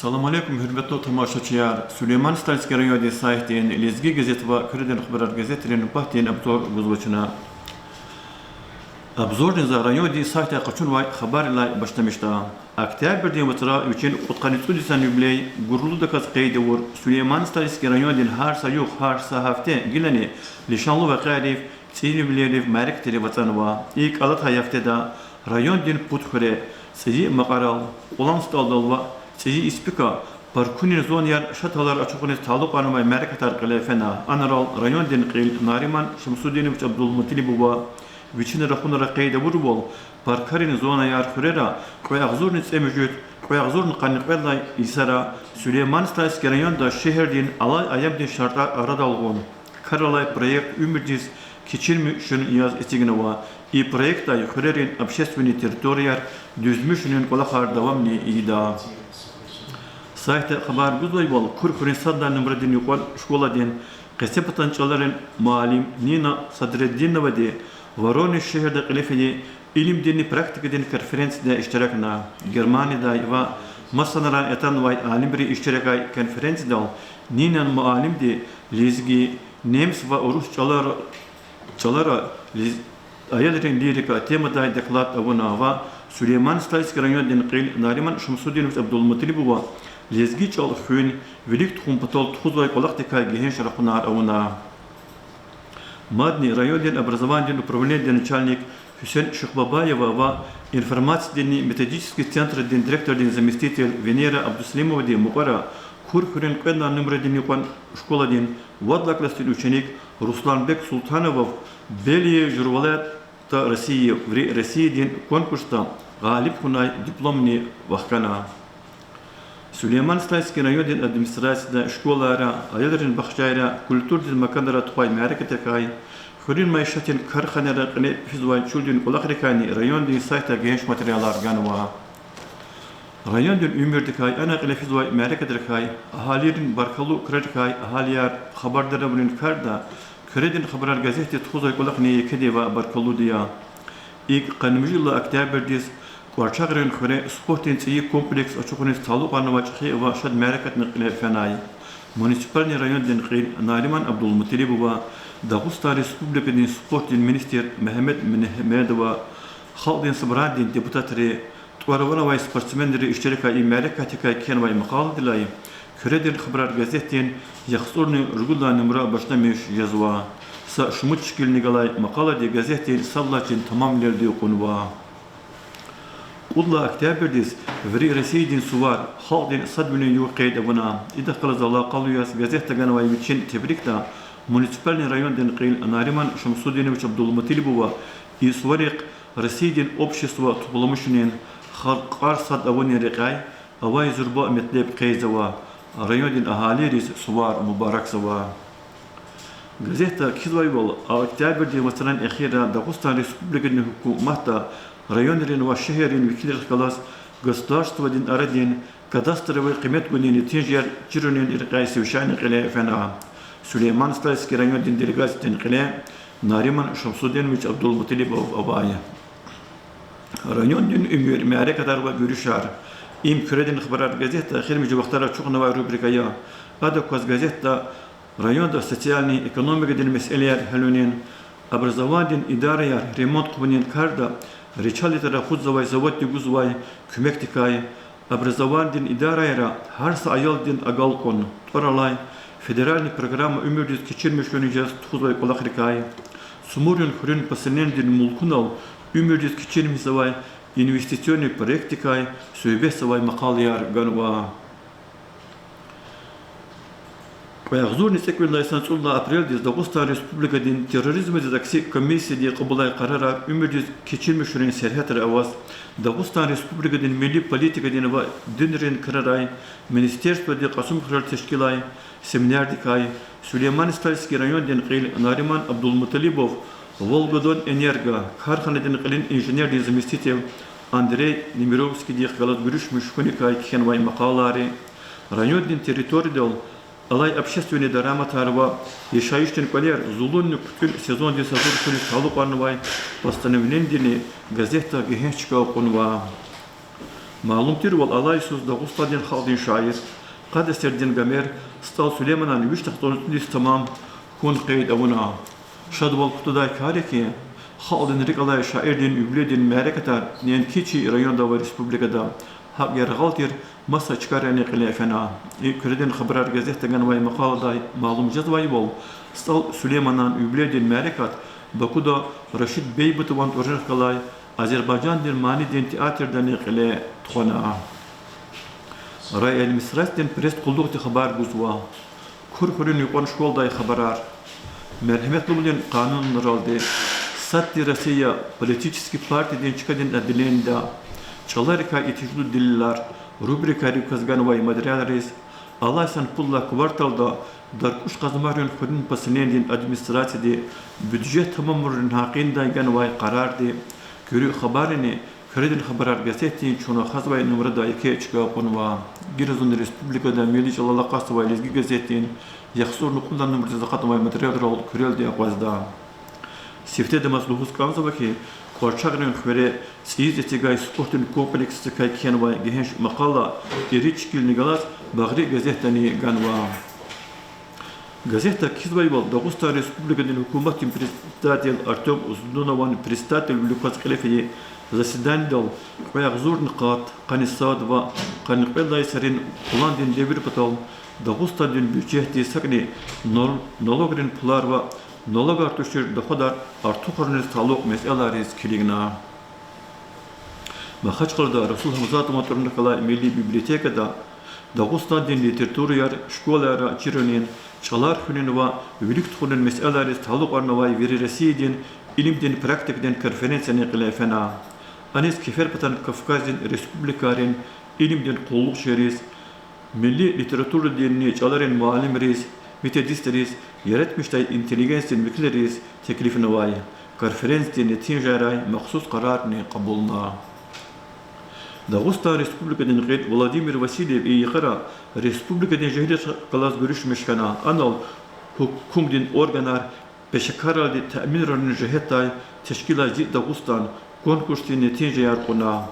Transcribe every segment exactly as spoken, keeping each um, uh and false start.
Салам алейкум, гьуьрметлу тамашачияр! Сулейман-Стальский райондин сайтдин Лезги газет ва Куьредин хабарар газетрин нубатдин обзор гузва чна. Обзорни за райондин сайтдай къачунвай хабаррилай башламишда. Октябрдин вацра вичин кьудкъанни цӀуд йисан юбилей гурлудаказ къейд авур Сулейман-Стальский райондин гьар са югъ, гьар са гьафте гилани лишанлу вакъиайрив, цӀийи юбилейрив, мярекатрив ацӀанва. ИкӀ алатай гьафтеда райондин пуд хуьре, ЦӀийи Макьарал, Кьулан СтӀалдал ва ЦӀийи Испика паркунин зонаяр, шад гьалар ачухуниз талукьарнавай мярекатар кьиле фена. Анрал райондин кьил Нариман Шамсудинович Абдулмуталибова вичин рахунра къейд авурвал, паркарин зонаяр хуьрера кьве агъзурни цӀемуьжуьд, кьве агъзурни къанни кьвед лагьай йисара Сулейман-Стальский районда шегьердин алай аямдин шартӀар арадал гъун, кар алай проект уьмуьрдиз кечирмишун яз эцигнава. И проектдай хуьрерин общественный территорияр дуьзмишунин кӀвалахар давамни ийида. Сайтда хабар гузвайвал, Курхуьруьн сад лагьай нумрадин юкьван школадин къецепатан чӀаларин муаллим Нина Садретдиновади Воронеж шегьерда кьиле фиди илимдинни практикадин конференцияда иштиракна. Германиядай ва масанрай атанвай алимри иштиракай конференциядал Нинан муаллимди лезги, немс ва урус чӀалар-, чӀалара лез-, аялрин лирика темадай доклад авуна ва Сулейман-Стальский райондин кьил Нариман Шамсудинович Абдулмуталибова лезги чӀал хуьн, вилик тухун патал тухузвай кӀвалахдикай гегьенш ракъурнар авуна. Мадни райондин образованидин управленидин начальник Гьуьсен Шихбабаева ва информациядинни методический центрдин директордин заместитель Венера Абдуслимовади мукьвара Курхуьруьн кьвед лагьай нумрадин юкьван школадин вад лагьай классдин ученик Русланбек Султановав Белые журавлята России вири Россиядин конкурсда гъалиб хьунай дипломни вахкана. Сулейман-Стальский райондин администрацияда школайра, аялрин бахчайра, культурадин маканра тухвай мярекатрикай, хуьруьн майишатдин карханайра кьиле физвай чуьлдин кӀвалахрикайни райондин сайтда гегьенш материалар ганва. Райондин уьмуьрдикай, ана кьиле физвай мярекатрикай, агьалийрин баркаллу крарикай агьалияр хабардар авунин карда Куьредин хабарар газетди тухузвай кӀвалахни екеди ва баркаллуди я. ИкӀ къанни муьжуьд лагьай октябрдиз КӀварчагърин хуьре спортдин цӀийи комплекс ачухуниз талукьарнавай чӀехи ва шад мярекатни кьиле фенай. Муниципальный райондин кьил Нариман Абдулмуталибова, Дагъустан Республикадин спортдин министр Мегьамед Мегьамедова, Халкьдин Собранидин депутатри, тӀвар-ван авай спортсменри иштиракай и мярекатдикай кхьенвай макъаладилай Куьредин хабарар газетдин яхцӀурни ругуд лагьай нумра башламиш жезва. Са шумуд шикилни галай макъалади газетдин сад лагьай чин тамамвилелди кьунва. Кьуд лагьай октябрдиз вири Россиядин сувар халкьдин садвилин югъ къейд авуна. Идахъ галаз алакъалу яз газетда ганвай вичин тебрикда муниципальный райондин кьил Нариман Шамсудинович Абдулмуталибова и суварихъ Россиядин общества тупламишунин, халкьар сад авунин рекьяй авай зурба метлеб къейдзава, райондин агьалийриз сувар мубаракзава. Газетда кхьизвайвал, октябрдин вацран эхирра Дагъустан Республикадин гьукуматда районрин ва шегьеррин векилрихъ галаз государстводин арадин кадастровый къимет гунин нетижаяр чирунин рекьяй совещание кьиле фена. Сулейман-Стальский райондин делегациядин кьиле Нариман Шамсудинович Абдулмуталибов авай. Райондин уьмуьр, мярекатар ва гуьруьшар. Им Куьредин хабарар газетда эхиримжи вахтара ачухнавай рубрика я. Адак кваз газетда районда социальный экономикадин месэлаяр гьялунин, образованидин идараяр ремонт хъувунин карда ричализ рахузвай заводди гузвай куьмекдикай, образованидин идарайра гьар са аялдин агалкьун тӀвар алай федеральный программа уьмуьрдиз кечирмишунин яз тухузвай кӀвалахрикай, Цумурин хуьруьн поселенидин мулкунал уьмуьрдиз кечирмишзавай инвестиционный проектдикай суьгьбетзавай макъалаяр ганва. Кьве агъзурни цӀекӀуьд лагьай йисан цӀуд лагьай апрелдиз Дагъустан Республикадин терроризмдиз акси комиссияди кьабулай къарарар уьмуьрдиз кечирмишунин сергьятра аваз Дагъустан Республикадин милли политикадин ва динрин крарай министерстводи Кьасумхуьрел тешкилай семинардикай Сулейман-Стальский райондин кьил Нариман Абдулмуталибов Волгодонэнерго карханадин кьилин инженердин заместитель Андрей Немировскийдихъ галаз гуьруьшмиш хьуникай кхьенвай макъалайри, райондин территориядал алай общественный дараматар ва яшайишдин кӀвалер зулунни хъуьтӀуьн сезондиз гьазур хьуниз талукьарнавай постановленидини газетда гегьенш чка кьунва. Малум тирвал, алай йисуз Дагъустандин халкьдин шаир, къад эсердин гомер СтӀал Сулейманан вишни цӀуругуд йис тамам хьун къейд авуна. Шадвал кутадай кар я хьи, халкьдин рикӀ алай шаирдин юбилейдин мярекатар неинки чи районда ва республикада, гьакӀ яргъал тир маса чкайрани кьиле фена. И Куьредин хабарар газетда ганвай макъаладай малум жезвайвал, СтӀал Сулейманан юбилейдин мярекат Бакуда Рашид Бейбутован тӀварунихъ галай Азербайжандин манидин театрдани кьиле тухвана. Райадминистрациядин пресс-къуллугъди хабар гузва. Кур хуьруьн юкьван школадай хабарар. Мергьяметлувилин къанунралди, сад тир Россия политический партиядин чкадин отделенида чӀаларикай итижлу делилар рубрикайрив кваз ганвай материалриз, алай сан пудлай кварталда Даркуш-Къазмайрин хуьруьн поселенидин администрацияди бюджет тамамарунин гьакъиндай ганвай къарарди, куьруь хабаррини Куьредин хабарар газетдин чун рахазвай нумрадай еке чка кьунва. Гила зун республикада милли чӀалал акъатзавай Лезги газетдин яхцӀурни кьуд лагьай нумрадиз акъатнавай материалрал куьрелди акъвазда. Сифтедамаз лугьуз кӀанзава хьи, Кьварчагърин хуьре цӀийиз эцигай спортдин комплексдикай кхьенвай гегьенш макъала ирид чкилни галаз Багъри газетдани ганва. Газетда кхьизвайвал, Дагъустан Республикадин гьукуматдин председатель Артём Зудунован председательвилик кваз кьиле фейи заседанидал кьве агъзурни къат, къанни сад ва къанни кьвед лагьай йисарин пландин девир патал Дагъустандин бюджетдиз сакӀни нал-, налогрин пулар ва налогар тушир доходар артухарунриз талукь месэлайриз килигна. Махачкъалада Расул Гьамзатован тӀварунихъ галай милли библиотекада Дагъустандин литератураяр школайра чирунин, чӀалар хуьнин ва вилик тухунин месэлайриз талукьарнавай вири Россиядин илимдин практикадин конференцияни кьиле фена. Аниз Кеферпатан Кавказдин республикайрин илимдин къуллугъчийриз, милли литературадинни чӀаларин муаллимриз, методистриз, яратмишдай интеллигенциядин векилриз теклифнавай. Конференциядин нетижайрай махсус къарарни кьабулна. Дагъустан Республикадин кьил Владимир Васильев и йикъара республикадин жегьилрихъ галаз гуьруьшмиш хьана, анал гьукумдин органар пешекарралди таъминарунин жигьетдай тешкилай Зи Дагъустан конкурсдин нетижаяр кьуна.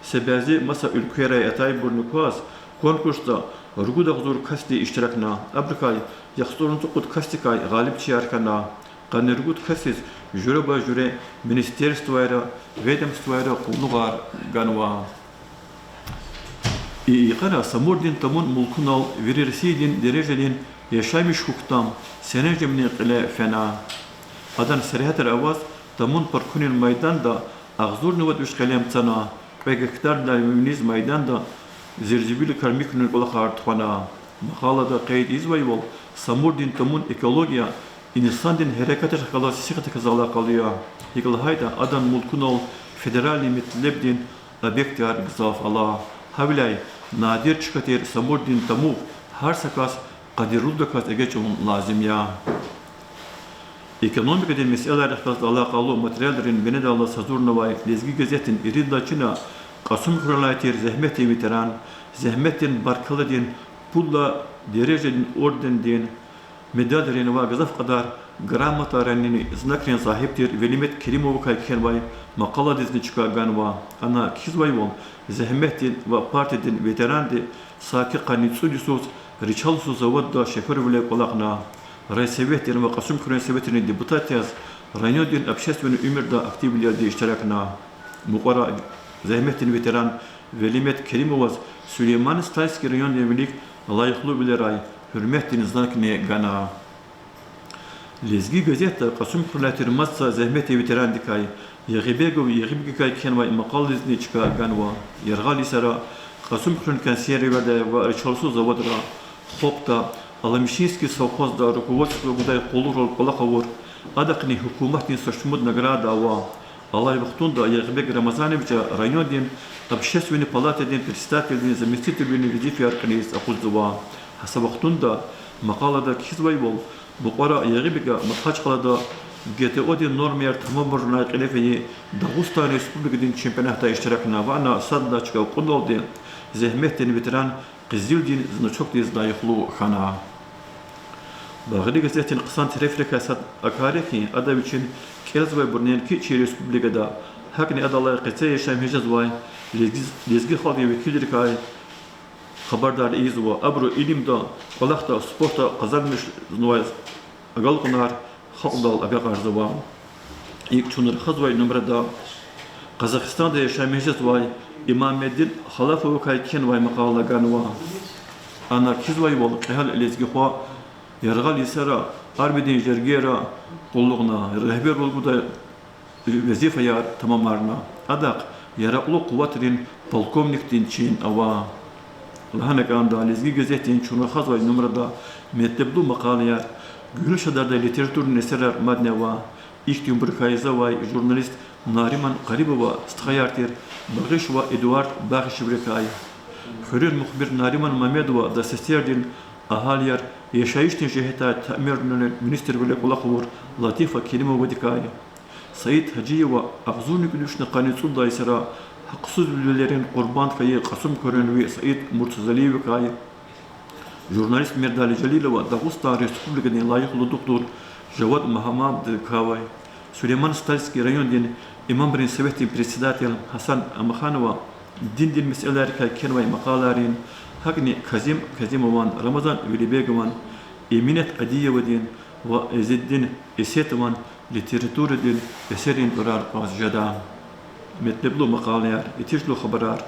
Са бязи маса уьлквейрай атайбурни кваз, конкурсда ругуд агъзур касди иштиракна, абурукай яхцӀурни цӀукьуд касдикай гъалибчияр хьана. Къанни ругуд касдиз жуьреба-жуьре министерствойра, ведомствойра къуллугъар ганва. И йикъара Самурдин Тамун мулкунал вири Россиядин дережадин яшамиш хьухь там серенжемни кьиле фена. Адан сергьятра аваз Тамун паркунин майданда агъзурни вад виш къелем цана, кьве гектардилай виниз майданда зирзивиликар михьунин кӀвалахар тухвана. Макъалада къейд ийизвайвал, Самурдин Тамун экология, инсандин гьерекатрихъ галаз сифте хьиз алакъалу я. ГьикӀ лагьайтӀа адан мулкунал федеральный метлебдин объектар гзаф ала. Гьавиляй надир чка тир Самурдин Тамув гьар са кас къадирлудаказ эгечӀун лазим я. Экономикадин месэлайрихъ галаз алакъалу материалрин винедаллаз гьазурнавай Лезги газетдин ирид лагьай чина Кьасумхуьрелай тир зегьметдин ветеран, зегьметдин баркалладин пуд лагьай дережадин ордендин, медальрин ва гзаф кьадар грамотайранни знакрин сагьиб тир Велимет Керимовакай кхьенвай макъаладизни чка ганва. Ана кхьизвайвал, зегьметдин ва партиядин ветеранди саки къанни цӀуд йисуз Рычалсуз заводда шофёрвиле кӀвалахна. Райсоветдин ва Кьасумхуьруьн советрин депутат яз, райондин общественный уьмуьрда активвилелди иштиракна. Мукьвара зегьметдин ветеран Велимет Керимоваз Сулейман-Стальский райондин вилик лайихлувилерай гьуьрметдин знакни гана. Лезги газетда Кьасумхуьрелай тир маса зегьметдин ветерандикай, Ягъибегов Ягъибегакай кхьенвай макъаладизни чка ганва. Яргъал йисара Кьасумхуьруьн консервердай ва Рычалсуз заводра, ХОП-да, Аламишинский совхозда руководство гудай къуллугърал кӀвалах авур, адахъни гьукуматдин са шумуд награда ава. Алай вахтунда Ягъибег Рамазановича райондин Общественный палатадин председателдин заместителвилин везифаяр кьилиз акъудзава. Гьа са вахтунда, макъалада кхьизвайвал, Мукьвара Ягъибега Махачкъалада ГТО-дин нормаяр тамамарунай кьиле фейи Дагъустан Республикадин чемпионатда иштиракна ва ана сад лагьай чка кьуналди зегьметдин ветеран къизилдин значокдиз лайихлу хьана. Багъри газетдин хъсан терефрикай сад а кар я хьи, ада вичин кӀелзавайбур неинки чи республикада, ГьакӀни адалай къецяй яшамиш жезвай лезги, лезги халкьдин векилрикай хабардар ийизва, абуру илимда, кӀвалахда, спортда къазанмишзавай агалкьунар халкьдал агакьарзава. ИкӀ, чун рахазвай нумрада Къазахстанда яшамиш жезвай Имамеддин Халафовакай кхьенвай макъала ганва. Ана кхьизвайвал, кьегьал лезги хва яргъал йисара армиядин жергейра къуллугъна, регьбервал гудай везифаяр тамамарна. Адахъ яракьлу къуватрин полковникдин чин ава. Лагьана кӀанда, Лезги газетдин чун рахазвай нумрада метлеблу макъалаяр, гуьгьуьл шадардай литературный эсерар мадни ава. Ихьтинбурукай язавай журналист Нариман Къарибова стхаяр тир Багъиш ва Эдуард Багъишеврикай. Хуьруьн мухбир Нариман Мамедова дастасердин агьалияр яшайишдин жигьетдай таъмирунин министрвиле кӀвалахзавай Латифа Керимовадикай. Саид Гьажиева агъзурни кӀуьд вишни къанни цӀуд лагьай йисара гьахъсузвилерин къурбанд хьайи Кьасумкуьруьн ви Саид Муртазалиевакай. Журналист Мирдали Жалилова Дагъустан Республикадин лайихлу духтур Жавад Магьаммадовакай. Сулейман-Стальский райондин имамрин советдин председатель Гьасан Амаханова диндин месэлайрикай кхьенвай макъалайрин, гьакӀни Казим Казимован, Рамазан Велибегован, Эминат Адиевадин ва Иззеддин Эсетован литературадин эсеррин тӀварар кьаз жеда. Метлеблу макъалаяр, итижлу хабарар,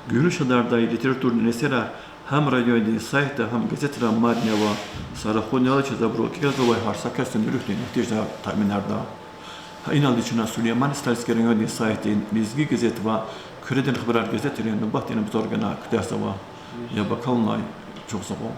гуьгьуьл шадардай литературный эсерар гьам райондин сайтда, гьам газетра мадни ава. Са рахунал чаз абуру кӀелзавай гьар са касдин руьгьдин игьтияжар таъминарда. Гьа иналди чна Сулейман-Стальский райондин сайтдин Лезги газет ва Куьредин хабарар газетрин нубатдин обзор гана куьтягьзава. Яб акалунай чухсагъул.